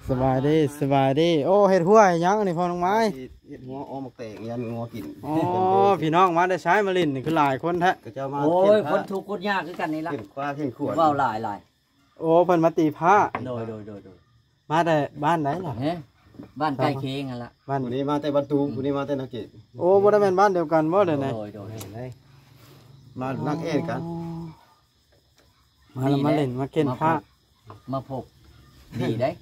ສະບາຍດີ ສະບາຍດີ. ໂອ້ ເຮັດຫົວເຮັດຫຍັງອັນນີ້ພໍ່ນ້ອງໄມ້? ເຮັດຫົວອອກໝາກແຕກ ຢ້ານງົວກິນ. ອໍ ພີ່ນ້ອງມາແຕ່ໃສມາຫຼິ້ນນີ້ ຄືຫຼາຍຄົນແທ້? ເຂົາເຈົ້າມາ ໂອ້ຍ ຄົນທຸກຄົນຍາກຄືກັນນີ້ລະ ເຫັນຄວ້າເຫັນຂວນ ເວົ້າຫຼາຍໆ. ໂອ້ ເພິ່ນມາຕີພ້າ. ໂດຍ ໂດຍ ໂດຍ ໂດຍ. ມາແຕ່ບ້ານໃດລະ? ເອີ ບ້ານໃກ້ຄຽງຫັ້ນລະ. ບ້ານ ຜູ້ນີ້ມາແຕ່ບ້ານຕູງ ຜູ້ນີ້ມາແຕ່ນາເກດ. ໂອ້ ບໍ່ໄດ້ແມ່ນບ້ານດຽວກັນບໍ່ເດນີ້? ໂດຍ ໂດຍ ມານັກເອດກັນ. ອໍ ມາ ມາຫຼິ້ນມາເກັນພ້າ ມາພົບ ດີໄດ໋.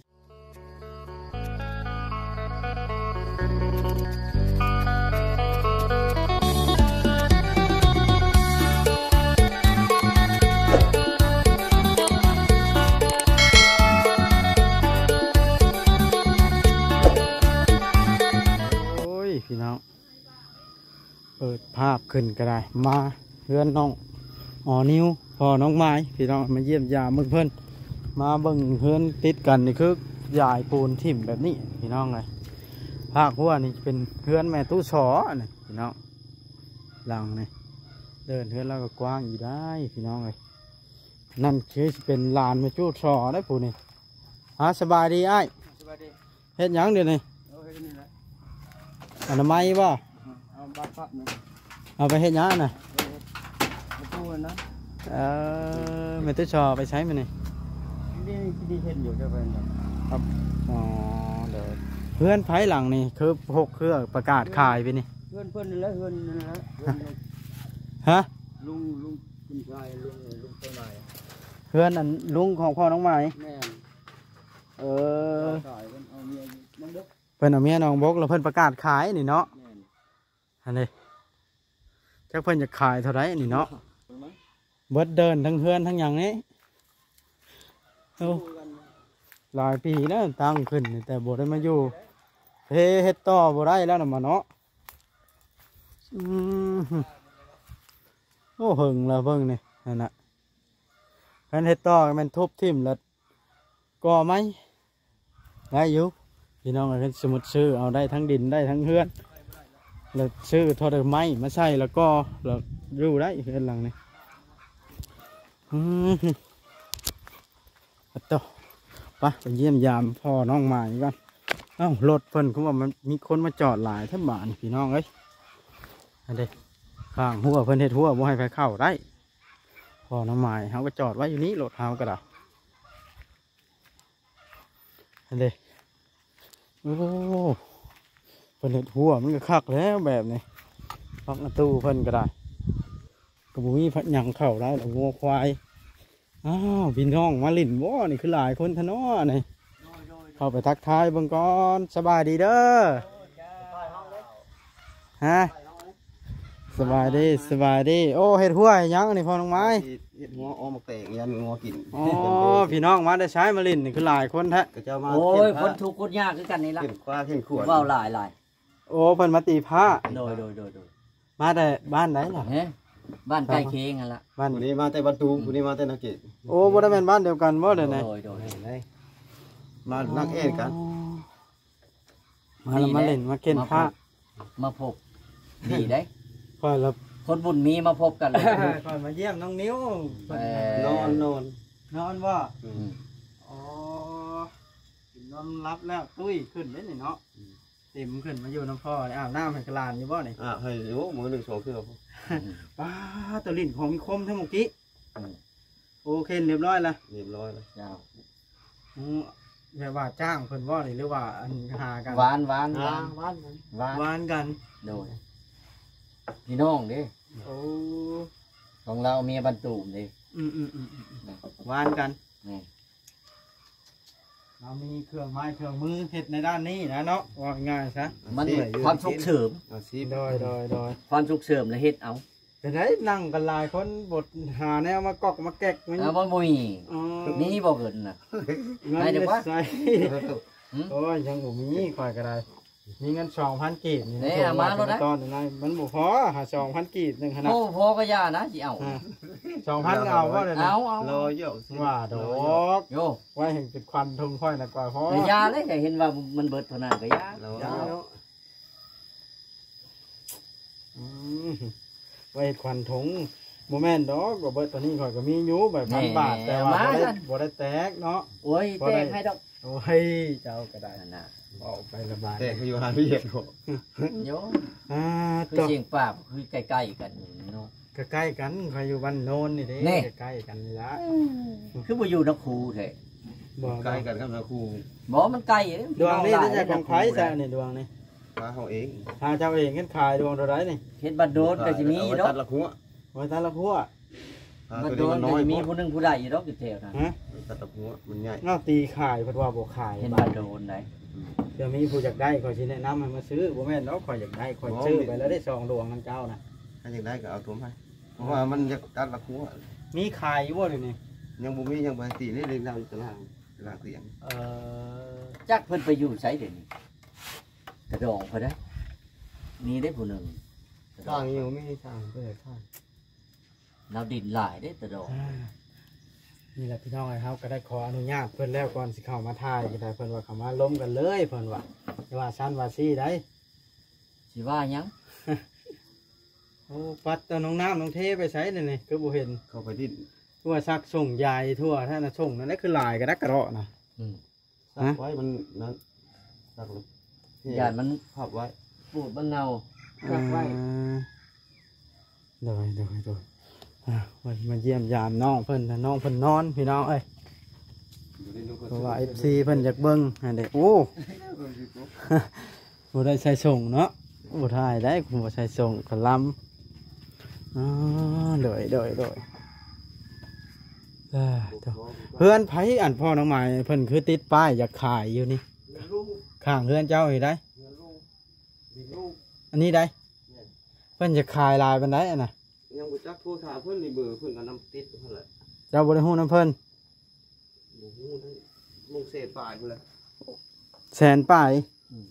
ໂອ້ຍ ພີ່ນ້ອງ ເປີດພາບຂຶ້ນກໍໄດ້ ມາເຮືອນນ້ອງອໍນິວ ພໍ່ນ້ອງມາຍ ພີ່ນ້ອງ ມາຢ້ຽມຢາມເບິ່ງເພິ່ນ. ມາເບິ່ງເຮືອນຕິດກັນນີ້ຄືຢາຍປູນຖິ້ມແບບນີ້ ພີ່ນ້ອງເອີຍ. ພາກຫົວນີ້ເປັນເຮືອນແມ່ຕູ້ສໍ ອັນນີ້ ພີ່ນ້ອງ ຫຼັງນີ້ ເດີ່ນເຮືອນລາວກໍກວ້າງຢູ່ໄດ໋ ພີ່ນ້ອງເອີຍ. ນັ້ນຄືຊິເປັນຫຼານແມ່ຕູ້ສໍໄດ໋ ຜູ້ນີ້. ອາ ສະບາຍດີອ້າຍ. ສະບາຍດີ. ເຮັດຫຍັງດຽວນີ້? ເອົາເຮັດນີ້ແຫຼະ ອະນາໄມບໍ່? ເອົາບາດພັບນີ້ ເອົາໄປເຮັດຫຍັງນະ? ເຮັດປະຕູນະ. ເອີ ແມ່ຕູ້ສໍໄປໃສມື້ນີ້? ນີ້ ນີ້ເຫັນຢູ່ ຈະໄປນະ. ອໍ ໂດຍ. ເຮືອນໃຜຫຼັງນີ້ ຄືຫົກເຄືອປະກາດຂາຍໄປນີ້? ເຮືອນເພິ່ນນັ້ນແຫຼະ ເຮືອນນັ້ນແຫຼະ. ຮະ? ລຸງ ລຸງ ລຸງຊາຍ ລຸງ ລຸງເພິ່ນນາຍ ເຮືອນອັນລຸງຂອງພໍ່ນ້ອງມາຍ. ແມ່ນ. ເອີ ເພິ່ນເອົາເມຍໜອງບົກ ເພິ່ນເອົາເມຍໜອງບົກ ແລ້ວເພິ່ນປະກາດຂາຍນີ້ເນາະ. ແມ່ນ. ຫັ້ນເດ ຈັກເພິ່ນຈະຂາຍເທົ່າໃດນີ້ເນາະ. ເບິດເດີ່ນທັງເຮືອນທັງຫຍັງນີ້. ໂອ້ ຫຼາຍປີແລ້ວຕັ້ງຂຶ້ນນີ້ ແຕ່ບໍ່ໄດ້ມາຢູ່. ເຮັດ ເຮັດຕໍ່ບໍ່ໄດ້ແລ້ວນະມາເນາະ. ອືມ ໂອ້ ເຫິງແລ້ວເບິ່ງນີ້ ຫັ້ນນະ. ຄັນເຮັດຕໍ່ກໍແມ່ນທຸບຖິ້ມແລ້ວກໍ່ໃໝ່ໄດ້ຢູ່ ພີ່ນ້ອງເອີຍ. ຄັນສົມມຸດຊື້ເອົາໄດ້ທັງດິນໄດ້ທັງເຮືອນ ແລ້ວຊື້ທໍ່ໄມ້ມາໃສ່ແລ້ວກໍ່ ແລ້ວຢູ່ໄດ້ເຮືອນຫຼັງນີ້. ອືມ ອະໂຕ ໄປ ໄປຢ້ຽມຢາມພໍ່ນ້ອງມາຍກ່ອນ. ເອົ້າ ລົດເພິ່ນຄືວ່າມັນມີຄົນມາຈອດຫຼາຍແທ້ບາດນີ້ ພີ່ນ້ອງເອີຍ. ອັນເດ ຂ້າງຮົ້ວເພິ່ນເຮັດຮົ້ວບໍ່ໃຫ້ໃຜເຂົ້າໄດ້. ພໍ່ນ້ອງມາຍເຮົາກໍຈອດໄວ້ຢູ່ນີ້ ລົດເຮົາກໍໄດ້. ອັນເດ ໂອ້ ເພິ່ນເຮັດຮົ້ວມັນກໍຄັກແລ້ວແບບນີ້. ພັກອະຕູເພິ່ນກໍໄດ້ ກໍບໍ່ມີຫຍັງເຂົ້າໄດ້ດອກ ງົວຄວາຍ. ອ້າວ ພີ່ນ້ອງມາຫຼິ້ນບໍ່ນີ້ ຄືຫຼາຍຄົນແທ້ເນາະນີ້. ເຂົ້າໄປທັກທາຍເບິ່ງກ່ອນ. ສະບາຍດີເດີ. ຮະ? ສະບາຍດີ ສະບາຍດີ. ໂອ້ ເຮັດຫົວເຮັດຫຍັງອັນນີ້ພໍ່ນ້ອງໄມ້? ເຮັດຫົວອອກໝາກແຕກ ຢ້ານງົວກິນ. ອໍ ພີ່ນ້ອງມາແຕ່ໃສມາຫຼິ້ນນີ້ ຄືຫຼາຍຄົນແທ້? ເຂົາເຈົ້າມາ ໂອ້ຍ ຄົນທຸກຄົນຍາກຄືກັນນີ້ລະ ເຫັນຄວ້າເຫັນຂວນ ເວົ້າຫຼາຍໆ. ໂອ້ ເພິ່ນມາຕີພ້າ. ໂດຍ ໂດຍ ໂດຍ ໂດຍ. ມາແຕ່ບ້ານໃດລະ? ເອີ ບ້ານໃກ້ຄຽງຫັ້ນລະ. ບ້ານ ຜູ້ນີ້ມາແຕ່ບ້ານຕູງ ຜູ້ນີ້ມາແຕ່ນາເກດ. ໂອ້ ບໍ່ໄດ້ແມ່ນບ້ານດຽວກັນບໍ່ເດນີ້? ໂດຍ ໂດຍ ມານັກເອດກັນ. ອໍ ມາລະມາຫຼິ້ນມາເກັນພ້າ ມາພົບ ດີໄດ໋. ຂ້ອຍລະ ຄົນບຸນມີມາພົບກັນ. ຂ້ອຍມາຢ້ຽມນ້ອງນິວ. ເອີ ນອນ ນອນ ນອນບໍ່? ອືມ ອໍ ກິນນອນຫຼັບແລ້ວ ຕຸ້ຍຂຶ້ນເດ້ນີ້ເນາະ. ອືມ ເຕັມຂຶ້ນມາຢູ່ນຳພໍ່. ອາບນ້ຳໃຫ້ຫຼານຢູ່ບໍ່ນີ້? ອາບໃຫ້ຢູ່ ມື້ໜຶ່ງສອງເທື່ອ. ປ້າ ຕົວຫຼິ້ນຂອງມີຄົມແທ້ມື້ກີ້. ອືມ ໂອເຄ ຮຽບຮ້ອຍລະ ຮຽບຮ້ອຍລະ. ເຈົ້າ ອືມ ແບບວ່າຈ້າງເພິ່ນບໍ່ນີ້ ຫຼືວ່າອັນຫາກັນ? ຫວານ ຫວານ ຫວານ ຫວານກັນ. ໂດຍ ພີ່ນ້ອງເດ້. ໂອ້ ຂອງລາວເມຍບັນຕູມເດ້. ອືມໆໆໆ ຫວານກັນ. ແມ່ນ ລາວມີເຄື່ອງໄມ້ເຄື່ອງມືເຮັດໃນດ້ານນີ້ນະເນາະ ວ່າງ່າຍຊະ. ມັນຄວາມສຸກເສີມ ອາຊີບ. ໂດຍ ໂດຍ ໂດຍ ຄວາມສຸກເສີມລະເຮັດເອົາ. ເປັນໄດ ນັ່ງກັນຫຼາຍຄົນ ບໍ່ຫາແນວມາກອກມາແກກມັນ. ເອີ ມັນບໍ່ມີ. ອໍ ມີບໍ່ເງິນນະ? ເງິນໄດ້ໃສ? ຫຶ? ໂອ້ຍ ຍັງບໍ່ມີ ຂ້ອຍກໍໄດ້. ມີເງິນສອງພັນກີບນີ້ ເອີ ມາໂລດນະ. ມັນບໍ່ພໍຫາ ສອງພັນກີບໜຶ່ງຫັ້ນນະ. ໂອ້ ບໍ່ພໍກໍຢ່ານະ ຊິເອົາ. ສອງພັນກໍເອົາບໍ່ໄດ້ນະ? ເອົາ ເອົາ ລໍຢອກ ວ່າດອກ. ໂຢ ໄວ້ໃຫ້ເປັນຂວັນຖົງຂ້ອຍນະກວ່າພໍ. ຢ່າເລີຍ ເຫັນວ່າມັນເບິດເທົ່ານັ້ນກໍຢ່າ. ຢ່າເນາະ. ອືມ ໄວ້ເຮັດຂວັນຖົງ. ບໍ່ແມ່ນດອກ ບໍ່ເບິດ ຕອນນີ້ຂ້ອຍກໍມີຢູ່ ໃບພັນບາດ. ແຕ່ວ່າບໍ່ໄດ້ ບໍ່ໄດ້ແຕກເນາະ. ໂອ້ຍ ແຕກໃຫ້ດອກ. ໂອ້ຍ ເຈົ້າກໍໄດ້ ນັ້ນນະ ເວົ້າໄປລະບາຍ ແຕ່ເຂົາຢູ່ຫາວຽກເນາະ ໂຍ ອ່າ ຄື ຕົວ ຊຽງປາບ ຄືໃກ້ໆກັນຢູ່ເນາະ ກໍໃກ້ກັນ ຂ້ອຍຢູ່ບ້ານໂນນນີ້ເດ້ ແນ່ ໃກ້ໆກັນນີ້ລະ ຄືບໍ່ຢູ່ນຳຄູແທ້ ບໍ່ ໃກ້ກັນກັບນຳຄູ ບໍ່ ມັນໃກ້ເດ້ ດວງນີ້ ເຮົາຫຼາຍ ຈາກຂອງໃຜຊະນີ້ ດວງນີ້ ພາເຮົາເອງ ພາເຈົ້າເອງ ເງິນຂາຍດວງເທົ່າໃດນີ້ ເຮັດບັດໂດນກໍຊິມີຢູ່ດອກ ເອົາໄວ້ຕັດລະຫົວ ໄວ້ຕັດລະຫົວ ພາ ບັດ ໂດນກໍຊິມີ ໂຕນີ້ມັນນ້ອຍໂພດ ຜູ້ໜຶ່ງຜູ້ໃດຢູ່ດອກ ຢູ່ແຖວນັ້ນ ຮະ ໄປຕັດດອກຫົວ ມັນໃຫຍ່ ເນາະ ຕີຂາຍ ເພິ່ນວ່າບໍ່ຂາຍ ເຫັນບັດໂດນໄດ໋ ອືມ ເທື່ອມີຜູ້ຢາກໄດ້ ຂ້ອຍຊິແນະນຳໃຫ້ມາຊື້ ບໍ່ແມ່ນດອກ ຂ້ອຍຢາກໄດ້ ຂ້ອຍ ບໍ່ ຊື້ໄປແລ້ວເດ້ ສອງດວງນຳເຈົ້ານະ ຄັນຢາກໄດ້ກໍເອົາຕົວມາ ເພາະວ່າມັນຢາກຕັດລະຫົວ ມີຂາຍຢູ່ບໍ່ດຽວນີ້ ຍັງບໍ່ມີ ຍັງບໍ່ໄດ້ຕີ ນີ້ເລັກນ້ອຍຢູ່ຕະຫຼາດ ຕະຫຼາດຕຽງ ເອີ ຈັກເພິ່ນໄປຢູ່ໃສດຽວນີ້ ກະດອງເພິ່ນໄດ໋ ມີໄດ້ຜູ້ໜຶ່ງ ທາງຢູ່ ມີທາງ ເພິ່ນທາງ ລາວດິນຫຼາຍເດ້ຕະດອງ ອ່າ ນີ້ແຫຼະພີ່ນ້ອງເອີຍ ເຮົາກໍໄດ້ຂໍອະນຸຍາດເພິ່ນແລ້ວ ກ່ອນຊິເຂົ້າມາຖ່າຍກໍໄດ້ ເພິ່ນວ່າເຂົ້າມາລົມກັນເລີຍ ເພິ່ນວ່າ ຢ່າວ່າຊັ້ນວ່າຊີ້ໄດ໋ ຊິວ່າຫຍັງ ໂອ້ ປັດເອົານ້ອງນ້ຳນ້ອງເທໄປໃສນີ້ ຄືບໍ່ເຫັນ ເຂົາໄປດິນ ຄືວ່າຊັກສົ່ງຢາຍທົ່ວແທ້ນະ ສົ່ງນັ້ນແຫຼະ ຄືຫຼາຍກະດັກກະເດາະນະ ອືມ ຊັກ ຮະ ໄວ້ມັນນັ້ນ ຊັກແລ້ວ ຢ້ານມັນ ພັບໄວ້ ປູດມັນເນົ່າ ອືມ ຊັກໄວ້ ໂດຍ ໂດຍ ໂດຍ ອ່າ ມາ ມາຢ້ຽມຢາມນ້ອງເພິ່ນ ນ້ອງເພິ່ນນອນພີ່ນ້ອງເອີຍ ເພາະວ່າເອັຟຊີເພິ່ນຢາກເບິ່ງຫັ້ນເດ້ ໂອ້ ບໍ່ໄດ້ໃສ່ສົ້ງເນາະ ບໍ່ຖ່າຍໄດ້ ບໍ່ໃສ່ສົ້ງກະລຳ ອໍ ໂດຍ ໂດຍ ໂດຍ ເອີ ເຮືອນໃຜ ອັນພໍ່ນ້ອງໝາຍ ເພິ່ນຄືຕິດປ້າຍຢາກຂາຍຢູ່ນີ້ ຂ້າງເຮືອນເຈົ້ານີ້ໄດ໋ ອັນນີ້ໄດ໋ ແມ່ນ ເພິ່ນຢາກຂາຍຫຼາຍປານໃດອັນນະ ຍັງບໍ່ຈັກ ໂທຖາມເພິ່ນນີ້ ເບີເພິ່ນກໍນຳຕິດຫັ້ນແຫຼະ ເຈົ້າບໍ່ໄດ້ຮູ້ນຳເພິ່ນ ບໍ່ຮູ້ນະ ໂມງແສນປາຍພຸ້ນແຫຼະ ແສນປາຍ ອືມ